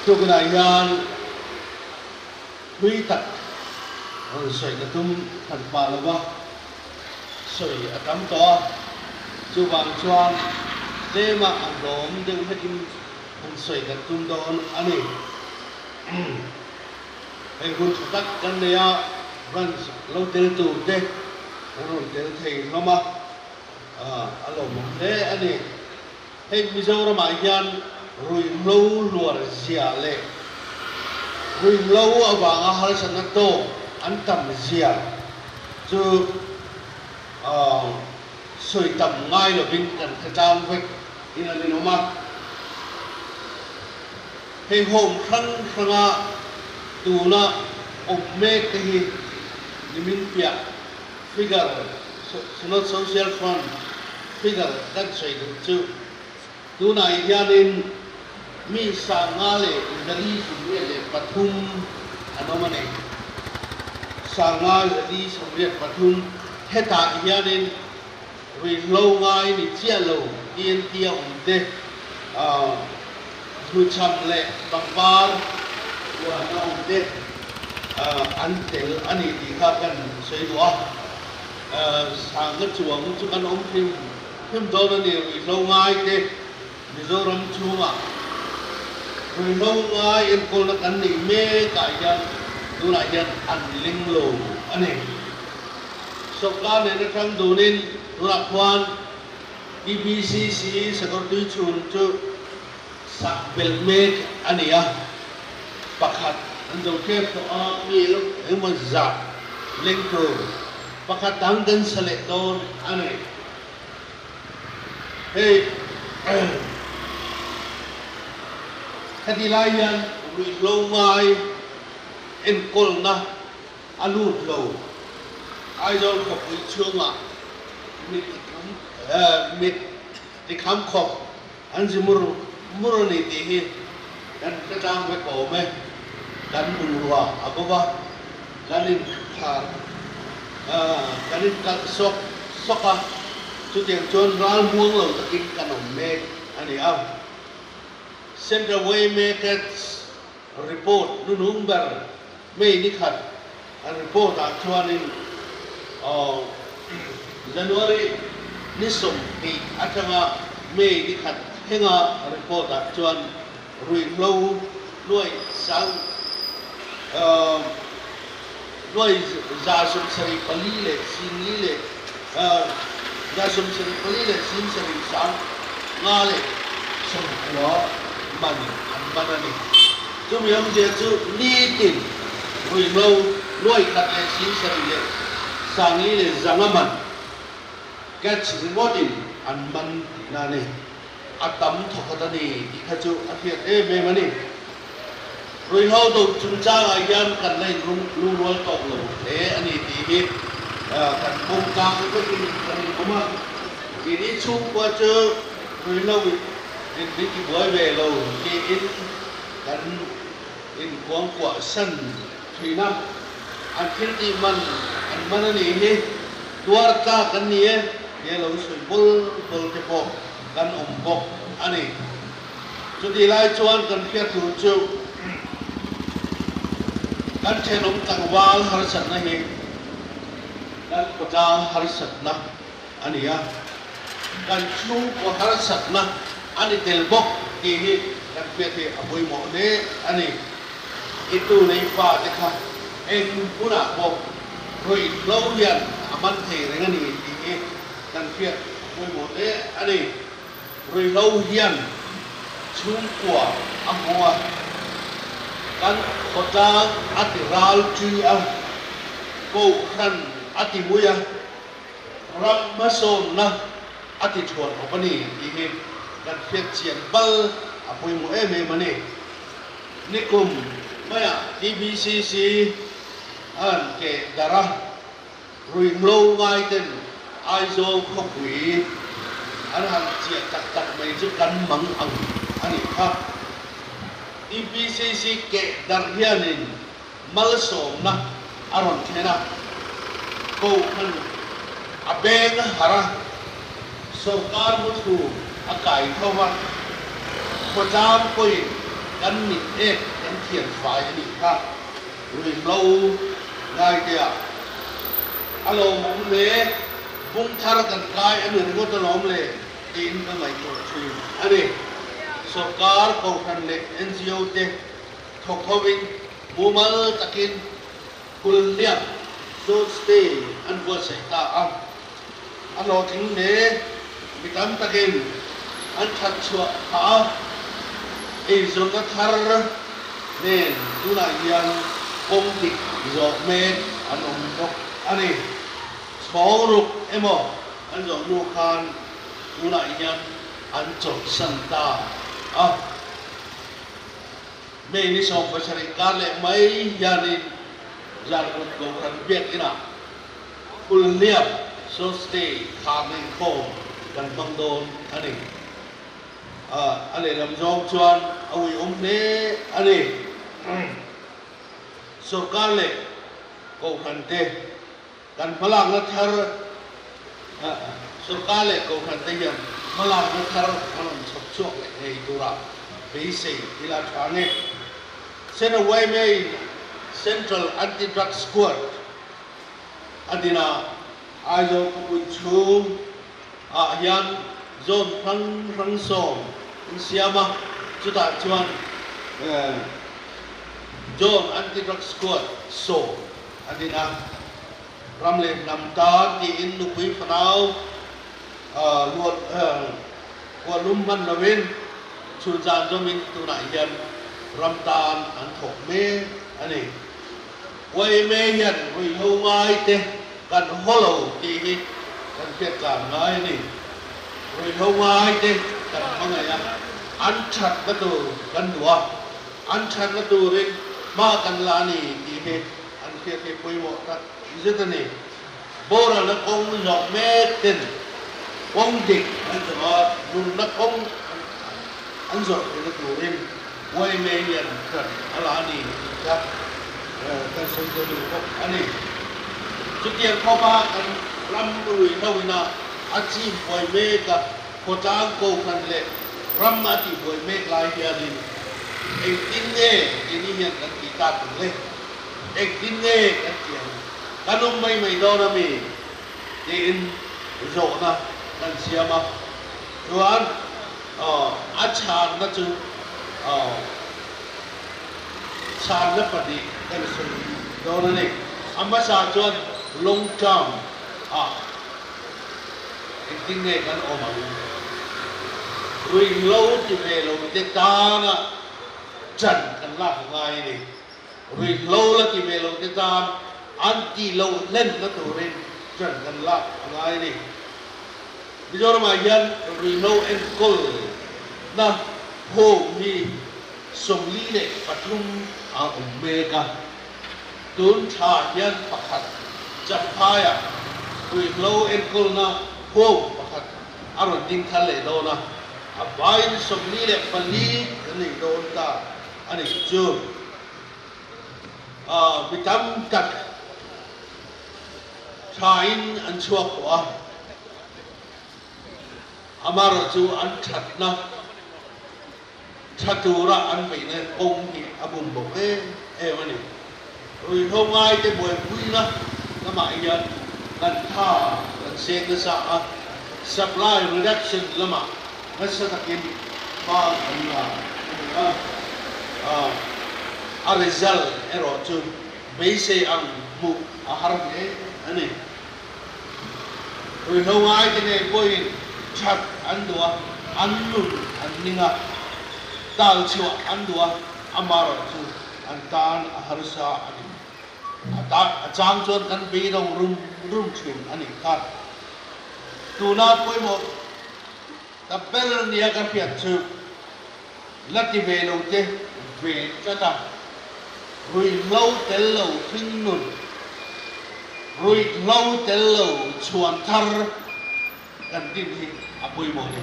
Tukinah hian thui tak rawn sawi ka tum hran pah lo va, sawi a tam tawh a, chuvang chuan tlema a hlawm deuh hlekin han sawi kan tum dawn a ni. Hei hun tha tak kan nei a, branch lo tel tur te kan rawn tel thei hlawm a, a lawmawm hle a ni. Hei Mizoramah hian ruihhlo hluar zia leh ruihhlo avanga harsatna tawk an tam zia chu sawi tam ngai lovin kan hre tlang vek in an inawm a. Hei home hrang hranga tuna awm mek te hi nimin piah Figure, Synod Social Front figure kan sawi duh chu tunah hianin mi 5,483 an awm a ni. 5,483 hetah hianin ruihhlo ngai ni chiah lo TNT a awm te, hnuchham leh pangpar huan a awm te an tel a ni tih kha kan sawi duh a. Sanga chuang chu kan awm hrim hrim dawn a ni, ruihhlo ngai te Mizoram chhungah ruihhlo ngai enkawlna kan neih mekah hian tunah hian an ling lo a ni. Sawrkar nen atang dunin tunah khuan TBCC Sakawrtui chhun chu sak belh mek a ni a, pakhat an zo tlem tawh a, mi engemaw zah leng tur pakhat dang kan sa leh dawn a ni. Hei heti lai hian ruihhlo ngai enkawlna a lut lo. Aizawl khawpui chhungah mit mit tikham khawp an zi mur mur a ni tih hi kan hre tlang vek awm e. Kan bungrua a bo va, kan inkhar kan inkalh sawk sawk a, chutiang chuan ral muang lo takin kan awm mek a ni a. Central Waymakers Report hnunung ber May ni khat an report ah chuanin January ni 20 atanga May ni khat thlenga report ah chuan ruihhlo nuai sang nuai 74 leh 40 leh 74 leh 70 5 leh 90 man an man a ni. Chumi awmzia chu nitin ruihhlo 100 leh 70 leh 50 leh 500 man catch ringawtin an man tihna a ni. A tam thawkhat a ni tih kha chu a hriat em em a ni. Ruihhlo do chungchangah hian kan la inlungrual tawk lo hle a ni tih hi kan pawm tlang vekin kan inawm a. Keini chhungkua chu ruihhlo in min tibuai ve lo tiin kan inkuangkuah san thin a. An thil tih man an man a nih hi tuar tlak an ni e tia lo sawi bawl bawl te pawh kan awm bawk a ni. Chutih lai chuan kan hriat tur chu kan thenawm tlangval harsatna hi kan khawtlang harsatna a ni a, kan chhungkaw harsatna a ni tel bawk tih hi kan hriat hi a pawimawh hle a ni. I tu nei fa te kha eng hunah pawh ruihhlo hian a man thei reng a ni tih hi kan hriat a pawimawh hle a ni. Ruihhlo hian chhungkua a hmu a, kan khawtlang a ti ral ṭi a, kohhran a ti mui a, ram hmasawnna a ti thuan awp a ni tih hi kan hriat chian bal a pawimawh em em a ni. Nikum maiah TBCC a han keh darh a. Ruihhlo ngaiten Aizawl khawpui an han chiah tak tak mai chu kan mang ang a nih kha. TPCC keh darh hianin malsawmna a rawn thlen a, Kohhran a beng a harh a, sawrkar hmuthlu a kai tho a, khawtlang pawhin. Kan mit ek kan thian fai a nih kha. Ruihhlo ngaite ah a lawmawm hle, bung thar kan kai a ni ringawt alawm le tiin ka ngaihtuah thin a ni. Sorkar, Kohhran leh ngo te thawk hovin mumal takin Phulhliap Zone Day an buatsaih ta a, a hlawhtling hle. Mi tam takin an that chhuah phah a, eizawnna thar nen tunah hian kawng dik zawh mek an awm bawk a ni. Chhawng ruk emaw an zawh hnu khan tunah hian an chawlhsan ta a. May ni 17 kar leh mai hianin Zarkawt Kohhran Biakinah Phulhliap Sawstei khar inkhawm kan hmang dawn a ni. A lehlam zawng chuan a uiawm hle a ni. Sorkar leh Kohhran te kan hmalakna thar Sorkar leh Kohhran te hian hmalakna thar an rawn chhawp chhuak leh ngei tura beisei ila tha nge. Sena yma in Central Anti-Drug Squad a din a, Aizawl khawpui chhung ah hian zone hrang hrang sawm an siam a, chutah chuan Zone Anti-Drug Squad 10 a din a, ram leh hnam tan tiin nupui fanau luat kualum hman lovin chhunzan zawmin tunah hian ram tan an thawk mek a ni. Yma hian ruihhlo ngai te kan haw lo tih hi kan hriat tlan ngai a ni. Ruihhlo ngai te kan hmangaih a, an thatna tur kan duh a, an thatna turin hma kan la a ni tih hi an hriat hi pawimawh tak zet a ni. Boralna kawng zawh mek ten kawng dik an zawh a, nunna kawng an zawh theihna turin yma hian ṭan a la a ni tih kha kan sawi tel duh bawk a ni. Chutiang khawpa kan ram ruihhlo ina a chim buai mek a, khawtlang kohhran leh ram a tih buai mek lai hianin engtin nge keini hian kan tih tak ang le? Engtin nge kan tih ang? Kan awm mai mai dawn a mi? tiin zawhna kan siam a. Chuan a chhanna chu chhanna pahnih kan sawi dawn a ni. A hmasa chuan long term ah Engtin nge kan awm ang? Ruihhlo ti ve lo te tana ṭan kan lak a ngai a ni. Ruihhlo la ti ve lo te tan an tih loh hlenna turin ṭan kan lak a ngai a ni. Mizoramah hian ruihhlo enkawl na home hi 43 a awm mek a. Tun thla hian pakhat Champhaiah ruihhlo enkawlna home pakhat a rawn ding thar leh dawn a, a vaiin 44 kan nei dawn ta a nih chu. Mi tam tak thain an chhuak tawh a, amaherawhchu an thatna Tha tura an beihna kawng hi a bum bawk em em a ni. Ruihhlo ngaite buaipuina lamah hian kan tha kan seng nasa a, supply reduction lamah nasa takin hma kan la a ni a, a result erawh chu beisei ang hmuh a har hle a ni. Ruihhlo ngaite ngei pawhin that an duh a, an nun an ning a, tal chhuah an duh a, amaherawhchu an tan a harsa a ni. A chang chuan kan beidawng rum rum thin a nih kha. Tuna pawimawh ta ber nia ka hriat chu la ti ve lo te ve tlat a, ruihhlo tel lo hring nun, ruihhlo tel lo chhuan thar kan din hi a pawimawh ni.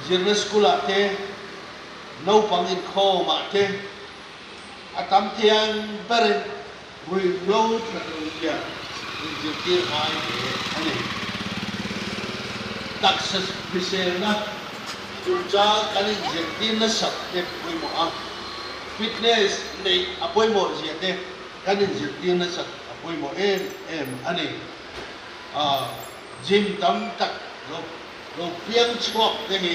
Zirna school ah te, naupang inkhawm ah te a tam thiang berin ruihhlo that lo hian inzirtir ngai hle a ni. Taksa hriselna. chungchang kan inzirtir nasat te pawimawh a, fitness neih a pawimawh zia te kan inzirtir nasat a pawimawh em em a ni. Gym tam tak lo lo piang chhuak te hi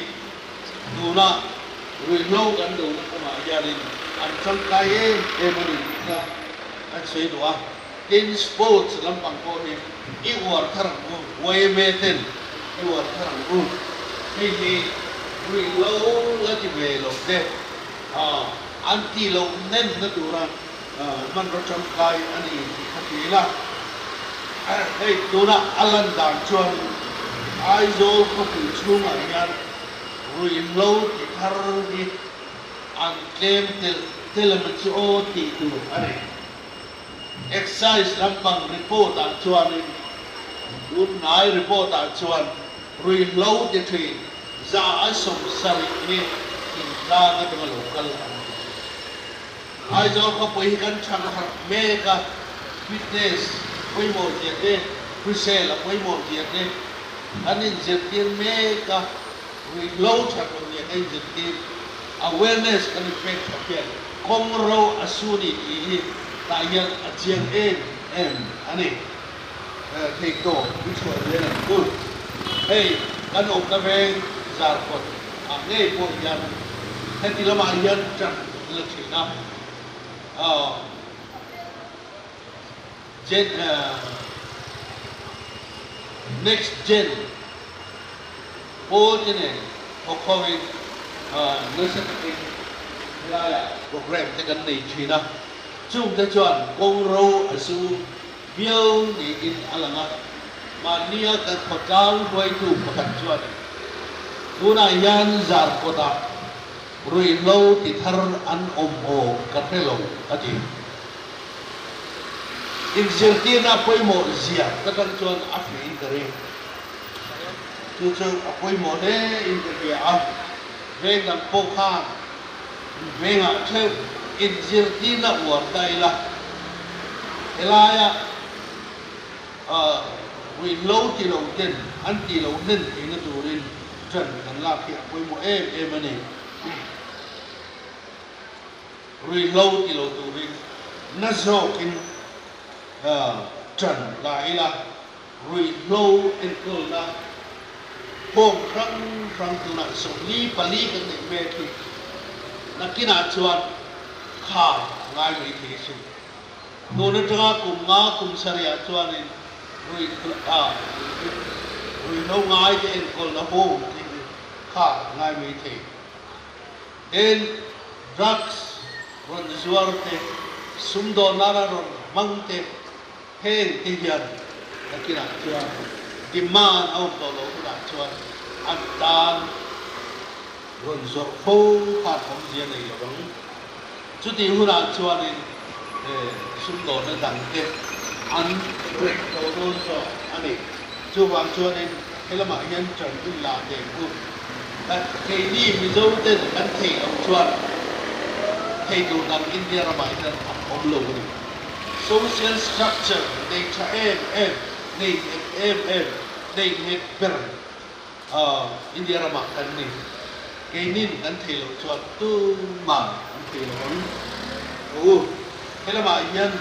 tuna ruihhlo kan dohna kawngah hianin an tangkai em em a ni tih kha kan sawi duh a. Tin, sports lampang pawh hi i uar thar ang u, yma ten i uar thar ang u. Hei hi ruihhlo la ti ve lo te an tih loh nenna tura hmanraw tangkai a ni tih kha ti ila. Hei tuna a lan dan chuan Aizawl khawpui chhungah hian ruihhlo ti thar hi an tlem telh telh emaw chu aw tih tur a ni. Excise lampang report ah chuanin tunhnai report ah chuan ruihhlo ti thin 170 hi thingtlang atanga lo kal an ni. Aizawl khawpui hi kan chhang harh mek a, fitness pawimawh zia te, hrisel a pawimawh zia te kan inzirtir mek a, ruihhlo that lo zia kan inzirtir, awareness kan inpek tha hian kawng ro a su ni tih hi tah hian a chiang em em a ni. Theihtawp i chhuah zel ang u. Hei kan awmna veng Zarkawt ah ngei pawh hian heti lamah hian ṭan la ṭhin a, Gen Next Gen pawl te nen thawk ho in nasa takin helaiah programme te kan nei ṭhin a, chungte chuan kawng ro a su Viau niin a lang a, mahnia kan khawtlang hruaitu pakhat chuan tunah hian Zarkawtah ruihhlo ti thar an awm aw ka hre lo a ti. Inzirtirna pawimawh zia ka tan chuan a hriin ka ring. Chu chu a pawimawh hle in ka hria a, veng dang pawh khan Vengah theuh inzirtirna uar ta ila, helaia ruihhlo ti lo ten an tih loh hnen theihna turin ṭan kan lak hi a pawimawh em em a ni. Ruihhlo ti lo turin na zawkin ṭan la ila. Ruihhlo enkawlna home hrang hrang tunah 44 kan neih mek hi nakinah chuan khar a ngai mai thei a sin. Tun atanga kum nga kum sarihah chuanin ruihhlo ngaite enkawlna home te hi khar a ngai mai thei. Tin, drugs rawn zuar te, sumdawn nana rawn hmang te, Heng te hian nakinah chuan demand a awm tawh loh hunah chuan an tan rawn zawrh fo khan awmzia nei lo ang. Chutih hunah chuanin sumdawnna dangte an rek tawh dawn zawk a ni. Chuvang chuanin helamah hian ṭan in la teh u. Keini Mizo ten kan theih loh chuan thei tur dang India ramah hian an awm lo a ni. Social structure nei tha em em, nei nghet em em, nei nghet ber India ramah kan ni. Keinin kan thei loh chuan tumah an thei lo ang. U, helamah hian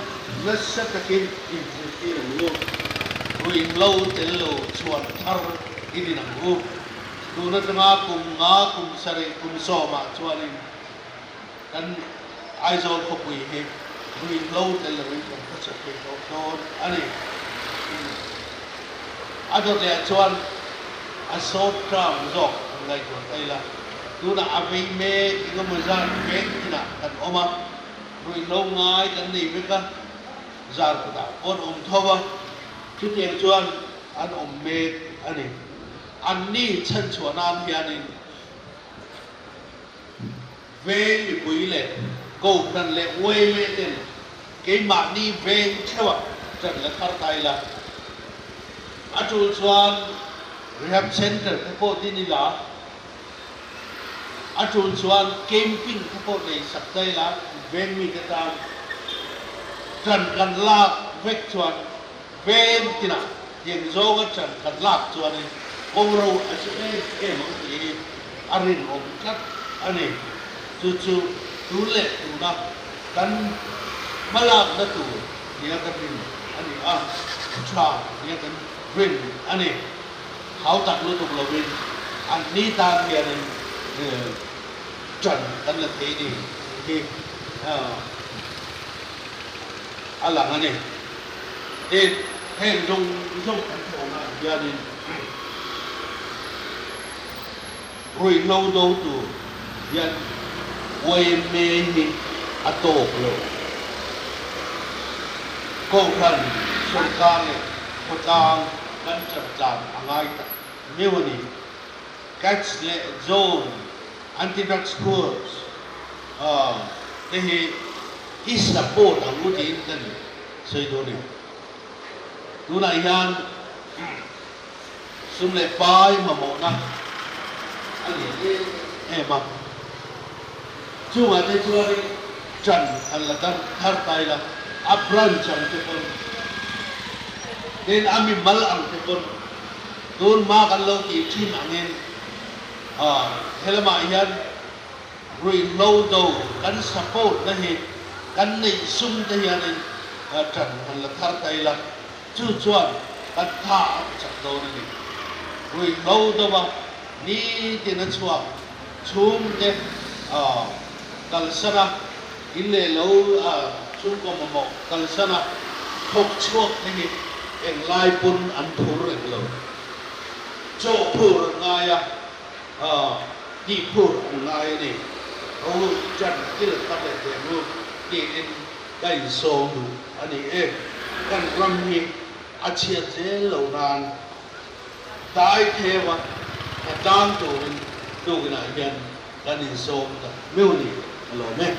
nasa takin inzirtir ang u. Ruihhlo tel lo chhuan thar i din ang u. Tun atanga kum nga, kum sarih, kum sawmah chuanin Kan Aizawl khawpui hi ruihhlo tel loin kan khawsak thei tawh dawn a ni. A dawt leh chuan a short term zawk kan ngaihtuah ta ila, tunah a vei mek engemaw zat veng tinah kan awm a, ruihhlo ngai kan nei vek a, zar kutah pawh an awm tho a, chutiang chuan an awm mek a ni. Anni chhanchhuah nan hianin Veng mipui leh Kohhran leh yma ten keimahni veng theuhah ṭan la thar ta ila. A ṭul chuan Rehab Centre te pawh din ila, a ṭul chuan camping te pawh nei sak ta ila veng mite tan ṭan kan lak vek chuan veng tinah tiang zawnga ṭan kan lak chuanin kawngro a chu em em ang tih hi. a rinawm tlat a ni. Chu chu tun leh tuna kan hmalakna tur nia kan rin a ni a, thu tha nia kan rin a ni. Hau tak lutuk lovin an ni tan hianin ṭan kan la thei ni hi a lang a ni. Tin, heng zawng zawng kan thawhnaah hianin ruihhlo do tur hian yma hi a tawk lo. Kohhran, sawrkar leh khawtlang kan ṭan tlan a ngai tak meuh a ni. Catch leh Zone Anti-Drugs Corps te hi i support ang u tiin kan sawi dawn e. Tunah hian sum leh pai mamawhna a lian em em a, chungah te chuanin ṭan han la thar ta ila, a branch ang te pawn, tin a mimal ang te pawn tun hma kan lo tih ṭhin angin Helamah hian ruihhlo do kan support na hi kan neih sum te hianin ṭan han la thar ta ila, chu chuan kan tha a ti chak dawn a ni. Ruihhlo dova nitin a chhuak chhungte kalsan a, in leh lo chhungkaw mamawh kalsan a thawk chhuak te hi englai pawn an phur reng lo. Chaw phur an ngai a, tih phur an ngai a ni. Ho ṭan kil khat leh teh ru tiin ka insawm duh a ni e. Kan ram hi a chhiat zel lo nan dai theu a, hna tlang turin tukinah hian kan insawm tak meuh a ni a lawm e.